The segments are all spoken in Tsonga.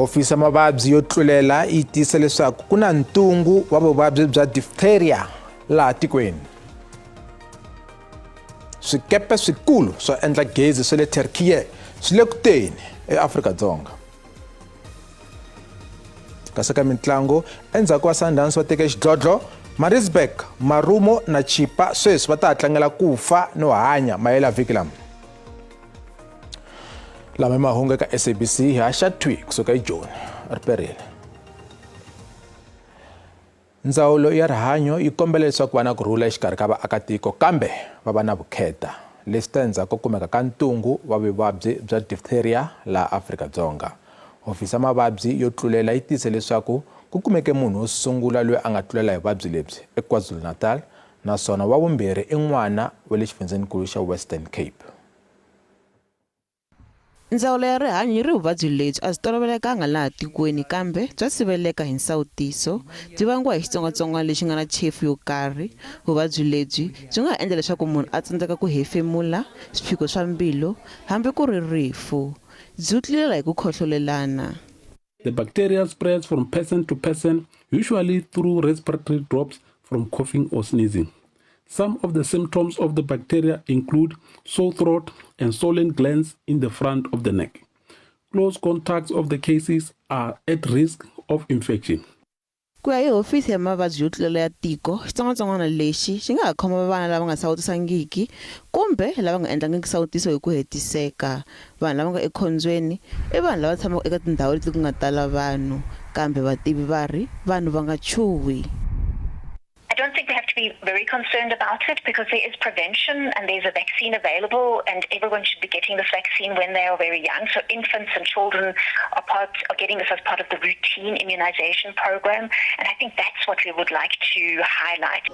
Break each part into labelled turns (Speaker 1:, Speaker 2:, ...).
Speaker 1: Hofisi ya mavabyi yo tlulela yi tiyisa leswaku ku na ntungu wa vuvabyi bya diphtheria laha tikweni. Swikepe swikulu swo endla gezi swa le Turkiye swi le ku teni eAfrika-Dzonga. Kasi ka mitlangu, endzhaku va Sundowns va teke xidlodlo, Maritzburg, Marumo na Chippa sweswi va ta tlangela ku fa no hanya mahela vhiki lama. Lama i mahungu eka SABC hi haxa thwi kusuka eJoni ri perile. Ndzawulo ya rihanyo yi kombela leswaku va na ku rhula exikarhi ka vaakatiko kambe va va na vukheta. Leswi ta endzhaku ko kumeka ka ntungu wa vuvabyi bya diphtheria laha Afrika-Dzonga. Hofisi ya mavabyi yo tlulela yi tiyise leswaku ku kumeke munhu wo sungula loyi a nga tlulela hi vuvabyi lebyi eKwaZulu-Natal naswona wa vumbirhi i n'wana wa le xifundzenikulu xa Western Cape.
Speaker 2: Ndzawulo ya rihanyo yi ri vuvabyi lebyi a byi tolovelekanga laha tikweni kambe bya siveleka hi nsawutiso. Byi vangiwa hi xitsongwatsongwana lexi nga na chefu yo karhi. Vuvabyi lebyi byi nga ha endla leswaku munhu a tsandzeka ku hefemula, swiphiqo swa mbilu hambi ku ri rifu. Byi tlulela hi ku khohlolelana.
Speaker 3: The bacteria spreads from person to person, usually through respiratory drops from coughing or sneezing. Some of the symptoms of the bacteria include sore throat and swollen glands in the front of the neck. Close contacts of the cases are at risk of infection.
Speaker 2: Ku ya hi Hofisi ya Mavabyi yo Tlulela ya Tiko, xitsongwatsongwana lexi xi nga ha khoma vana lava nga sawutisangiki kumbe lava nga endlangiki nsawutiso hi ku hetiseka. Vanhu lava nga ekhombyeni i vanhu lava tshamaka eka tindhawu leti ku nga tala vanhu. Kambe vativi va ri vanhu va nga chuhi.
Speaker 4: I don't think we have to be very concerned about it because there is prevention and there's a vaccine available and everyone should be getting this vaccine when they are very young. So infants and children are part are getting this as part of the routine immunization program and I think that's what we would like to highlight.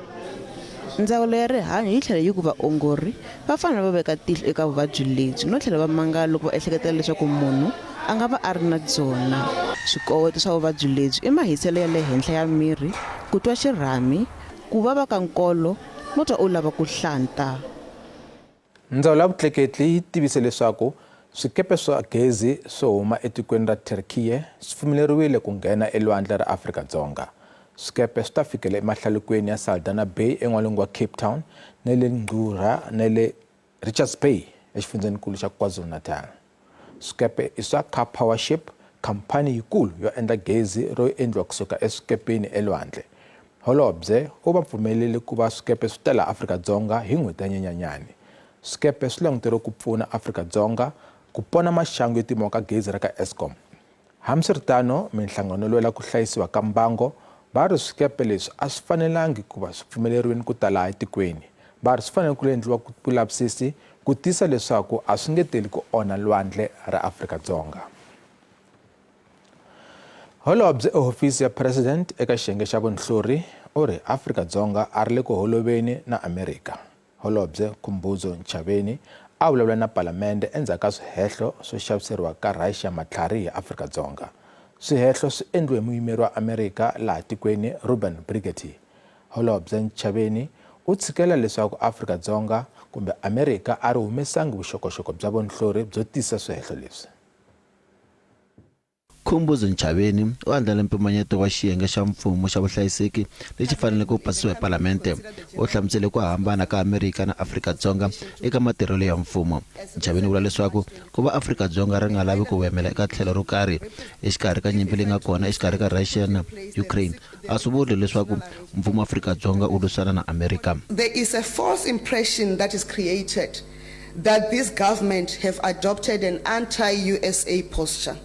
Speaker 2: Ndzawulo ya rihanyo yi tlhela yi ku vaongori va fanele va veka tihlo eka vuvabyi lebyi no tlhela va mangala loko va ehleketela leswaku munhu a nga va a ri na byona. Swikoweto swa vuvabyi lebyi i mahiselo ya le henhla ya miri, ku twa xirhami, ku vava ka nkolo no twa u lava ku hlanta.
Speaker 1: Ndzawulo ya vutleketli yi tivise leswaku swikepe swa gezi swo huma etikweni ra Türkiye swi pfumeleriwile ku nghena elwandle ra Afrika-Dzonga. Swikepe swi ta fikela emahlalukweni ya Saldanha Bay en'walungu wa Cape Town na le Ngqura na le Richards Bay exifundzheninkulu xa KwaZulu-Natal. Swikepe i swa Karpowership, khamphani yikulu yo endla gezi ro endliwa kusuka eswikepeni elwandle. Holobye u va pfumelele ku va swikepe swi ta laha Afrika-Dzonga hi n'hweti ya Nyenyanyani. Swikepe swi languteriwe ku pfuna Afrika-Dzonga ku pona maxangu yo timiwa ka gezi ra ka Eskom. Hambiswiritano, minhlangano yo lwela ku hlayisiwa ka mbango va ri swikepe leswi a swi fanelangi ku va swi pfumeleriwile ku ta laha etikweni. Va ri swi fanele ku endliwa vulavisisi ku tiyisa leswaku a swi nge teli ku onha lwandle ra Afrika-Dzonga. Holobye ehofisi ya President eka xiyenge xa vunhlori u ri Afrika-Dzonga a ri le ku holoveni na Amerika. Holobye Khumbudzo Ntshavheni a vulavula na Palamende endzhaku ka swihehlo swo xaviseriwa ka Russia matlhari hi Afrika-Dzonga. Swihehlo swi endliwe hi muyimeri wa Amerika laha tikweni Reuben Brigety. Holobye Ntshavheni u tshikelela leswaku Afrika-Dzonga kumbe Amerika a ri humesangi vuxokoxoko bya vunhlori byo tisa swihehlo leswi.
Speaker 5: Khumbudzo Ntshavheni u andlale mpimanyeto wa xiyenge xa mfumo xa vuhlayiseki lexi faneleke ku pasisiwa hi Palamente. U hlamusele ku hambana ka Amerika na Afrika-Dzonga eka matirhelo ya mfumo. Ntshavheni u vula leswaku ku va Afrika-Dzonga ri nga lavi ku vemela eka tlhelo ro karhi exikarhi ka nyimpi leyi nga kona exikarhi ka Russia na Ukraine a swi vuli leswaku mfumo wa Afrika-Dzonga wu lwisana na Amerika.
Speaker 6: There is a false impression that is created that this government have adopted an anti-USA posture.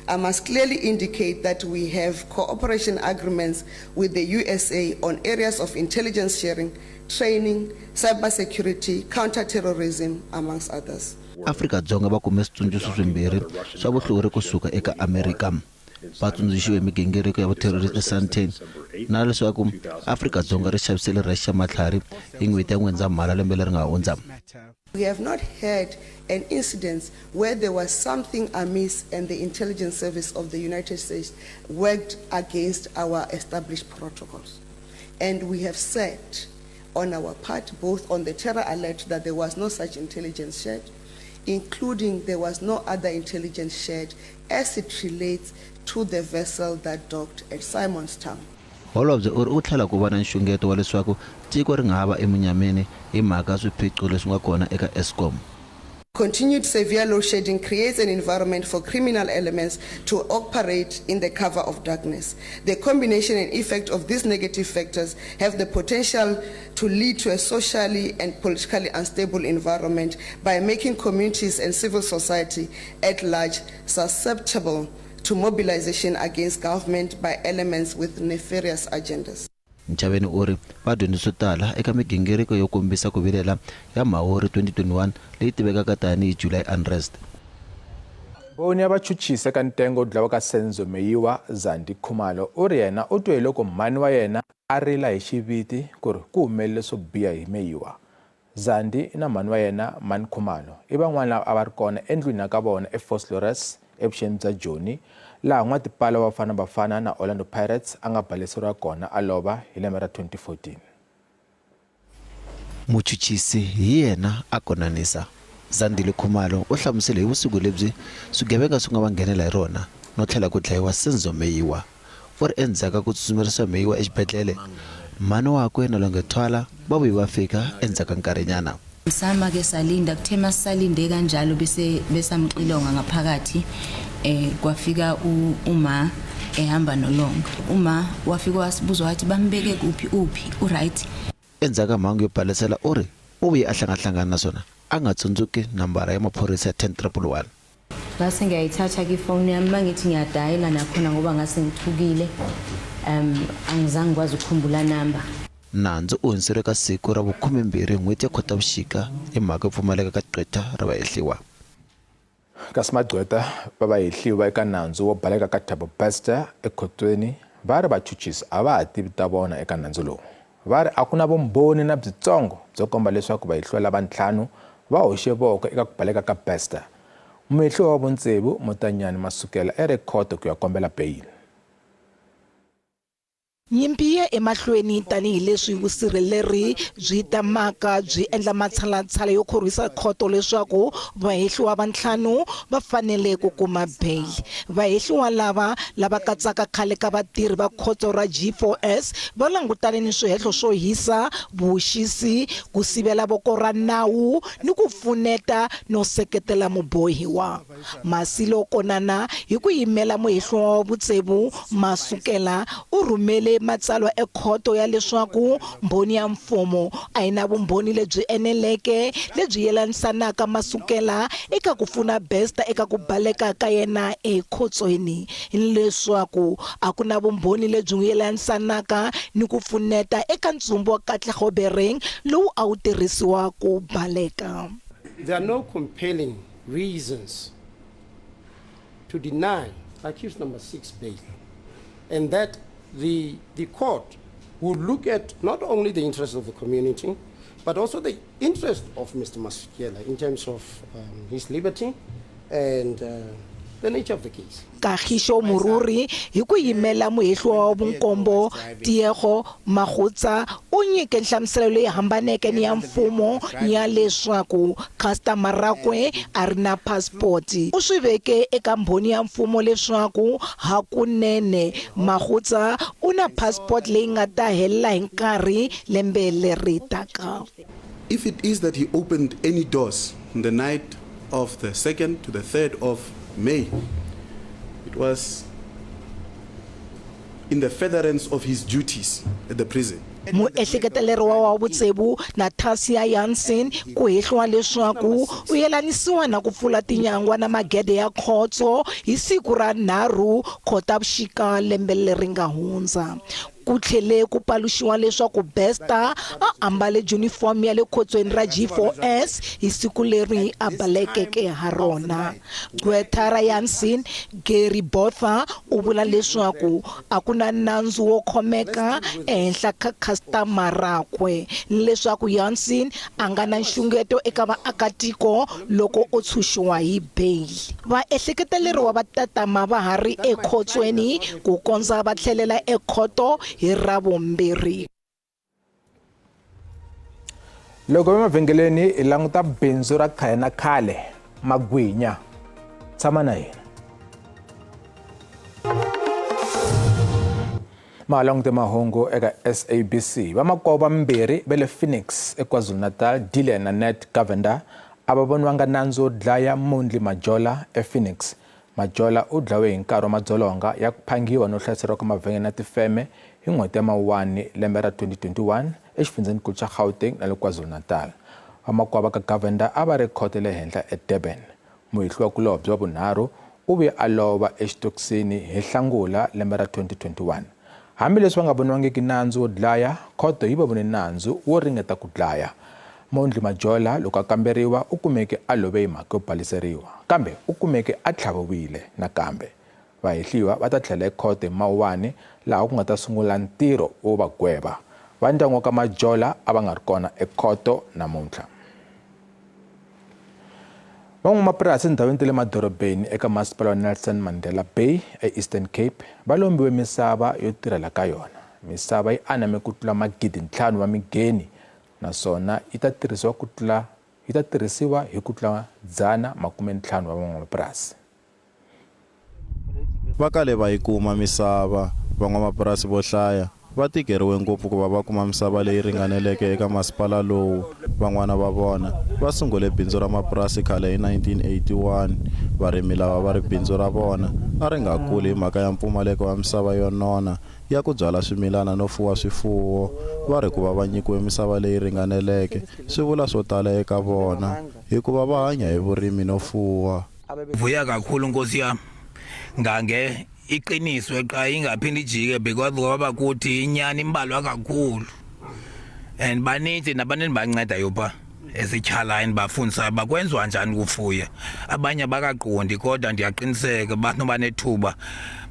Speaker 6: I must clearly indicate that we have cooperation agreements with the USA on areas of intelligence sharing, training, cybersecurity, counter-terrorism, amongst others.
Speaker 5: Afrika-Dzonga va kume switsundzuxo swimbirhi swa vuhluri ku suka eka Amerika. Va tsundzuxiwe hi migingiriko ya vutherorisi eSandton na leswaku Afrika-Dzonga ri xavisele Russia matlhari hi n'hweti ya N'wendzamhala lembe leri nga hundza.
Speaker 6: We have not had an incidence where there was something amiss and the intelligence service of the United States worked against our established protocols. And we have said on our part, both on the terror alert that there was no such intelligence shared, including there was no other intelligence shared as it relates to the vessel that docked at Simonstown.
Speaker 5: Holobye u ri u tlhela ku va na nxungeto wa leswaku tiko ri nga ha va emunyameni hi mhaka ya swiphiqo leswi nga kona eka Eskom.
Speaker 6: Continued severe load shedding creates an environment for criminal elements to operate in the cover of darkness. The combination and effect of these negative factors have the potential to lead to a socially and politically unstable environment by making communities and civil society at large susceptible to mobilization against government by elements with nefarious agendas.
Speaker 5: Ntshavheni u ri va dyondze swo tala eka migingiriko yo kombisa ku vilela ya Mhawuri 2021 leyi tivekaka tanihi July Unrest.
Speaker 1: Mbhoni ya vachuchisi eka ntengo wo dlawa ka Senzo Meyiwa, Zandi Khumalo, u ri yena u twe hiloko mhani wa yena a rila hi xiviti ku ri ku humelele swo biha hi Meyiwa. Zandi na mhani wa yena, Mhani Khumalo, i van'wana lava a va ri kona endlwini ya ka vona eVosloorus, evuxeni bya Joni, laha n'watipala wa Bafana Bafana na Orlando Pirates a nga baleseriwa kona a lova hi lembe ra 2014.
Speaker 5: Muchuchisi hi yena a konanisa. Zandile Khumalo u hlamusele hi vusiku lebyi swigevenga swi nga va nghenela hi rona no tlhela ku dlayiwa Senzo Meyiwa. U ri endzhaku ka ku tsutsumerisiwa Meyiwa exibedlhele, mhani wakwe na Longwe Thwala va vuye va fika endzhaku ka nkarhinyana.
Speaker 7: Sama ke salinda kuthe masisalinde kanjalo bese besamxilonga ngaphakathi eh kwafika uma ehamba noLongwe uma wafika wasibuza wathi bambeke kuphi uphi uright.
Speaker 5: Endzhaku ka mhangu yo balesela u ri u vuye a hlangahlangana naswona a nga tsundzuki nambara ya maphorisa ya 10111.
Speaker 7: Ngase ngiyayithatha ke ifoni yami mangithi ngiyadayela nakhona ngoba ngase ngithukile um angizange ngikwazi ukukhumbula number.
Speaker 5: Nandzu u hundziseriwe eka siku ra vukhumembirhi n'hweti ya Khotavuxika hi mhaka yo pfumaleka ka gqwetha ra vahehliwa.
Speaker 1: Kasi magqwetha va vahehliwa eka nandzu wo baleka ka Thabo Bester ekhotsweni va ri vachuchisi a va ha tivi ta vona eka nandzu lowu. Va ri a ku na vumbhoni na byitsongo byo komba leswaku vahehliwa lava ntlhanu va hoxe voko eka ku baleka ka Bester. Muhehliwa wa vuntsevu, Motanyani Masukela e re khoto ku ya kombela beyili.
Speaker 8: Nyimpi yi ya emahlweni tanihi leswi vusirheleri byi tamaka byi endla matshalatshala yo khorwisa khoto leswaku vahehliwa va ntlhanu va fanele ku kuma beyili. Vahehliwa lava, lava katsaka khale ka vatirhi va khotso ra G4S, va langutane ni swihehlo swo hisa, vuxisi, ku sivela voko ra nawu ni ku pfuneta no seketela mubohiwa. Masilo Konana hi ku yimela muhehliwa wa vutsevu Masukela u rhumele matsalwa ekhoto ya leswaku mbhoni ya mfumo a yi na vumbhoni lebyi eneleke lebyi yelanisanaka Masukela eka ku pfuna Bester eka ku baleka ka yena ekhotsweni ni leswaku a ku na vumbhoni lebyi n'wi yelanisanaka ni ku pfuneta eka ntsumbu wa Katlego Bereng lowu a wu tirhisiwa ku baleka.
Speaker 9: There are no compelling reasons to deny accused number 6 bail, and that the court would look at not only the interest of the community, but also the interest of Mr. Masukela in terms of his liberty and the nature of the case.
Speaker 8: Kagisho Mururi hi ku yimela muhehliwa wa vunkombo Tiego Magutsa u nyike nhlamuselo leyi hambaneke ni ya mfumo ya leswaku khastama rakwe a ri na pasipoti. U swi veke eka mbhoni ya mfumo leswaku hakunene Magutsa u na passport leyi nga ta helela hi nkarhi lembe leri taka.
Speaker 10: If it is that he opened any doors on the night of the 2nd to the 3rd of May, it was in the furtherance of his duties at the prison.
Speaker 8: Muehleketeleriwa wa vutsevu Natasha Jansen ku hehliwa leswaku u yelanisiwa na ku pfula tinyangwa na magede ya khotso hi siku ra 3 Khotavuxika lembe leri nga hundza. Ku tlhele ku paluxiwa leswaku Bester a ambale junifomo ya le khotsweni ra G4S hi siku leri a balekeke ha rona. Gqwetha ra Jansen, Gary Botha, u vula leswaku a ku na nandzu wo khomeka ehenhla ka khasitama rakwe ni leswaku Jansen a nga na nxungeto eka vaakatiko loko o tshunxiwa hi beyili. Vaehleketeleriwa va ta tama va ha ri ekhotsweni ku kondza va tlhelela ekhoto hi Ravumbirhi.
Speaker 1: Loko emavhengeleni hi languta bindzu ra khale na khale, magwinya. Tshama na hina. Mahalangute mahungu eka SABC. Vamakwavo vambirhi va le Phoenix eKwaZulu-Natal, Dylan na Ned Govender, a va voniwanga nandzu wo dlaya Mondli Majola ePhoenix. Majola u dlawe hi nkarhi wa madzolonga ya ku phangiwa no hlaseriwa ka mavhengele na tifeme hi n'hweti ya Mawuwani lembe ra 2021 exifundzhenikulu xa Gauteng na le KwaZulu-Natal. Vamakwavo va ka Govender a va ri ekhoto ya le henhla eDurban. Muhehliwakulobye wa vunharhu u vuye a lova exitokisini hi Hlangula lembe ra 2021. Hambileswi va nga voniwangiki nandzu wo dlaya, khoto yi va vone nandzu wo ringeta ku dlaya. Mondli Majola loko a kamberiwa u kumeke a love hi mhaka yo baliseriwa, kambe u kumeke a tlhaviwile nakambe. Vahehliwa va ta tlhela ekhoto hi Mawuwani laha ku nga ta sungula ntirho wo va gweva. Va ndyangu wa ka Majola a va nga ri kona ekhoto namuntlha. Van'wamapurasi etindhawini ta le madorobeni eka masipala wa Nelson Mandela Bay eEastern Cape va lombiwe misava yo tirhela ka yona. Misava yi aname ku tlula magidi ntlhanu wa migeni naswona yi ta tirhisiwa ku tlula yi ta tirhisiwa hi ku tlula 150 wa van'wamapurasi.
Speaker 10: Va kale va yi kuma misava. Van'wamapurasi vo hlaya va tikeriwe ngopfu ku va va kuma misava leyi ringaneleke eka masipala lowu. Van'wana va vona va sungule bindzu ra mapurasi khale hi 1981. Varimi lava va ri bindzu ra vona a ri nga kuli hi mhaka ya mpfumaleko wa misava yo nona ya ku byala swimilana no fuwa swifuwo. Va ri ku va va nyikiwe misava leyi ringaneleke swi vula swo tala eka vona hikuva va hanya hi vurimi no fuwa.
Speaker 11: Vuya kakhulu nkosi yami ngange iqiniswe qa ingaphinde ijike because ngoba kuthi inyani imbalwa kakhulu and baninzi nabantu endibancedayo pha esityhalayo endibafundisayo uba kwenziwa njani kufuya. Abanye abakaqondi kodwa ndiyaqiniseka banoba nethuba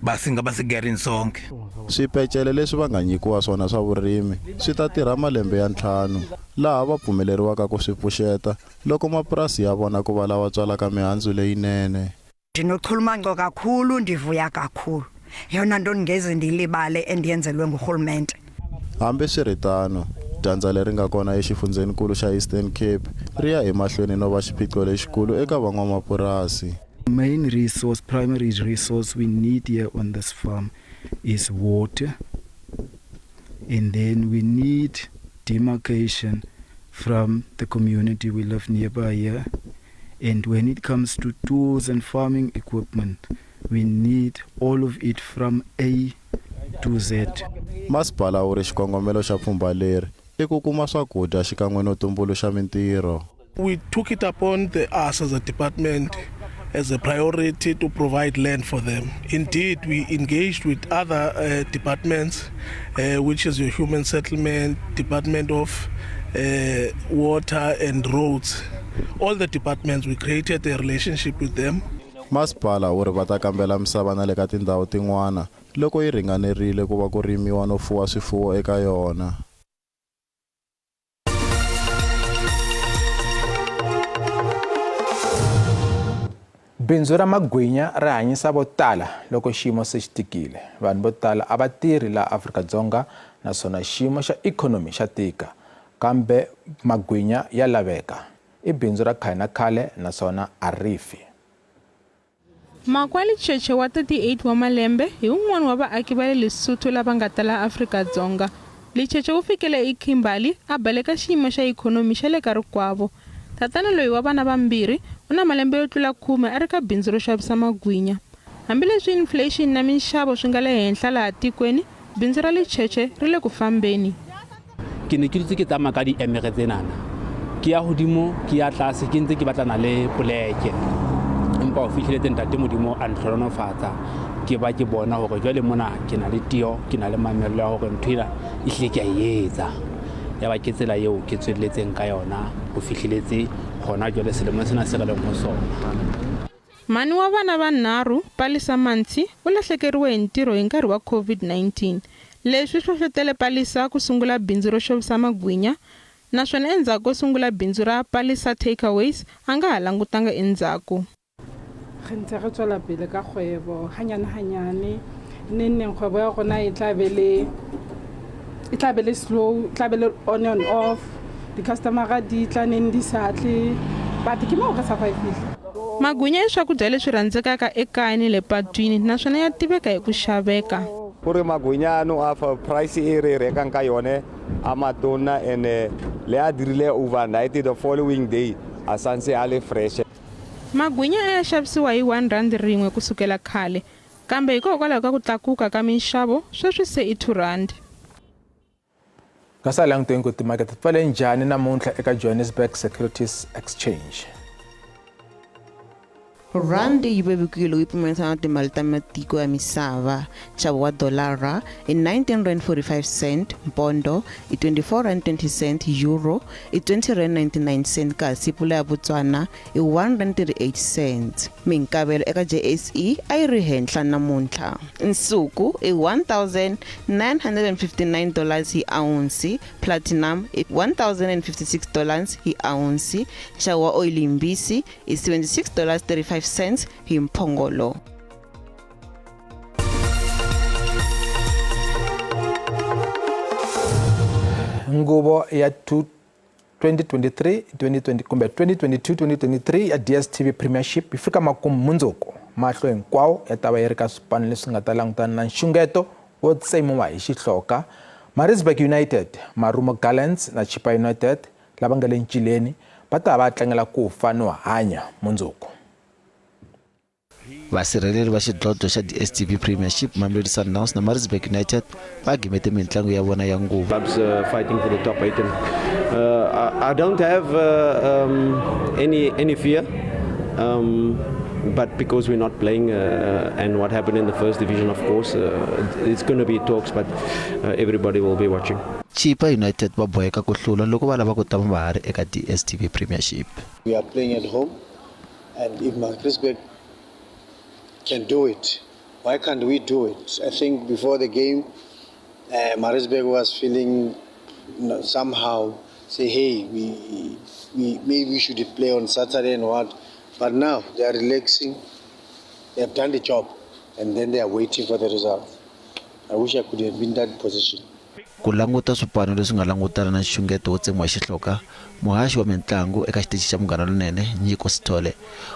Speaker 11: basingabasikerini sonke.
Speaker 10: Swipecele leswi va nga nyikiwa swona swa vurimi swi ta tirha malembe ya ntlhanu, laha va pfumeleriwaka ku swi pfuxeta loko mapurasi ya vona ku va lawa tswalaka mihandzu leyinene.
Speaker 12: Ndinochulumanco kakhulu ndivuya kakhulu. Yeyona nto ndingeze ndiyilibale endiyenzelwe ngurhulumente.
Speaker 10: Hambiswiritano, dyandza leri nga kona exifundzhenikulu xa Eastern Cape ri ya emahlweni no va xiphiqo lexikulu eka van'wamapurasi.
Speaker 13: Main resource, primary resource we need here on this farm is water and then we need demarcation from the community we live nearby here. And when it comes to tools and farming equipment, we need all of it from A to Z.
Speaker 10: Masipala wu ri xikongomelo xa pfhumba leri i ku kuma swakudya xikan'we no tumbuluxa mintirho.
Speaker 14: We took it upon the, us as a department as a priority to provide land for them. Indeed, we engaged with other departments, which is your Human Settlement, Department of Water and Roads. All the departments, we created a relationship with them.
Speaker 10: Masipala wu ri va ta kambela misava na le ka tindhawu tin'wana loko yi ringanerile ku va ku rimiwa no fuwa swifuwo eka yona.
Speaker 1: Bindzu ra magwinya ri hanyisa vo tala loko xiyimo se xi tikile. Vanhu vo tala a va tirhi laha Afrika-Dzonga naswona xiyimo xa ikhonomi xa tika, kambe magwinya ya laveka. I bindzu ra khale na khale naswona a ri fi.
Speaker 15: Makwali Cheche wa 38 wa malembe hi wun'wana wa vaaki va le Lesotho lava nga ta laha Afrika-Dzonga. Lecheche u fikele eKimberley a baleka xiyimo xa ikhonomi xa le ka rikwavo. Tatana loyi wa vana vambirhi u na malembe yo tlula khume a ri ka bindzu ro xavisa magwinya. Hambileswi inflation na minxavo swi nga le henhla laha tikweni, bindzu ra Lecheche ri le ku fambeni.
Speaker 16: Ke ne ke dutse ke tsamaya ka diemere tsenana, ke ya hodimo ke ya tlase, ke ntse ke batlana le poleke, empa ho fihleletse ntate Modimo a ntlhononofatsa, ke ba ke bona hore jwale mona ke na le tiyo, ke na le mamello ya hore ntho ena ehlile ke a e etsa. Ya ba ke tsela eo ke tswelletseng ka yona ho fihleletse hona jwale selemong sena se re leng ho sona.
Speaker 15: Mhani wa vana vanharhu, Palisa Mantsi, u lahlekeriwe hi ntirho hi nkarhi wa COVID-19. Leswi swi hlohlotele Palisa ku sungula bindzu ro xovisa magwinya, naswona endzhaku ko sungula bindzu ra Palisa Takeaways a nga ha langutanga endzhaku.
Speaker 17: Re ntse re tswela pele ka kgwebo hanyane hanyane. Neng neng kgwebo ya rona e tla be le e tla be le slow, e tla be le on and off. Di-customer di tla neng di sa tle, but ke moo re survive-ile.
Speaker 15: Magwinya i swakudya leswi rhandzekaka ekaya ni le patwini naswona ya tiveka hi ku xaveka.
Speaker 18: Kore magwinya ano a fa price e re rekang ka yone a matona and le a dirile overnight the following day a santse a le fresh.
Speaker 15: Magwinya a ya xavisiwa hi R1 rin'we ku sukela khale, kambe hikokwalaho ka ku tlakuka ka minxavo, sweswi se i R2.
Speaker 1: Nga sa languteni ku timakete ti pfale njhani namuntlha eka Johannesburg Securities Exchange.
Speaker 2: Rhandi yi vevukile loko yi pimanisiwa na timali ta matiko ya misava. Nxavo wa dolara i R19.45, pondo i R24.20, euro i R20.99 kasi pula ya Botswana i R1.38. Minkavelo eka JSE a yi ri henhla namuntlha. Nsuku i $1,959 hi awunsi, platinum i $1,056 hi awunsi. Nxavo wa oyili yimbisi i $76.35 hi mphongolo.
Speaker 1: Nguvo ya 2023 2020 kumbe 2022 2023 ya DStv Premiership yi fika makumu mundzuku. Mahlo hinkwawo ya ta va yi ri ka swipano leswi nga ta langutana na nxungeto wo tsemiwa hi xihloka. Maritzburg United, Marumo Gallants na Chippa United lava nga le ncileni va ta va tlangela ku fa no hanya mundzuku.
Speaker 5: Vasirheleri va xidlodlo xa DStv Premiership, Mamelodi Sundowns na Maritzburg United va gimete mintlangu ya vona ya nguva.
Speaker 19: Clubs fighting for the top 8 and I don't have any fear but because we're not playing and what happened in the first division, of course, it's going to be talks, but everybody will be watching.
Speaker 5: Chippa United va boheka ku hlula loko va lava ku tama va ha ri eka DStv Premiership.
Speaker 20: We are playing at home, and if Maritzburg can do it, why can't we do it? I think before the game, Maritzburg was feeling, somehow say, hey, we maybe we should play on Saturday and what. But now they are relaxing, they have done the job, and then they are waiting for the result. I wish I could have been in that position.
Speaker 5: Ku languta swipano leswi nga langutana na nxungeto wo tsemiwa hi xihloka, muhaxi wa mintlangu eka xitichi xa Munghana Lonene, Nyiko Sithole,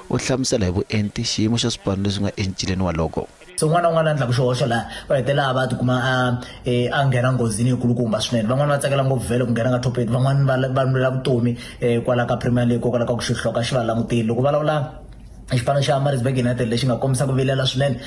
Speaker 5: u hlamusela hi vuenti xiyimo xa swipano leswi nga encileni wa loko.
Speaker 21: So un'wana na un'wana a endlaka xihoxo laha va hetelela va tikuma a a nghena nghozini yikulukumba swinene. Van'wani va tsakela ngopfu vhele ku nghena ka top eight, van'wani va va lwela vutomi kwala ka Premier League hikokwalaho ka ku xihloka xi va langutile. Loko vulavula xipano xa Maritzburg United lexi nga kombisa ku vilela swinene.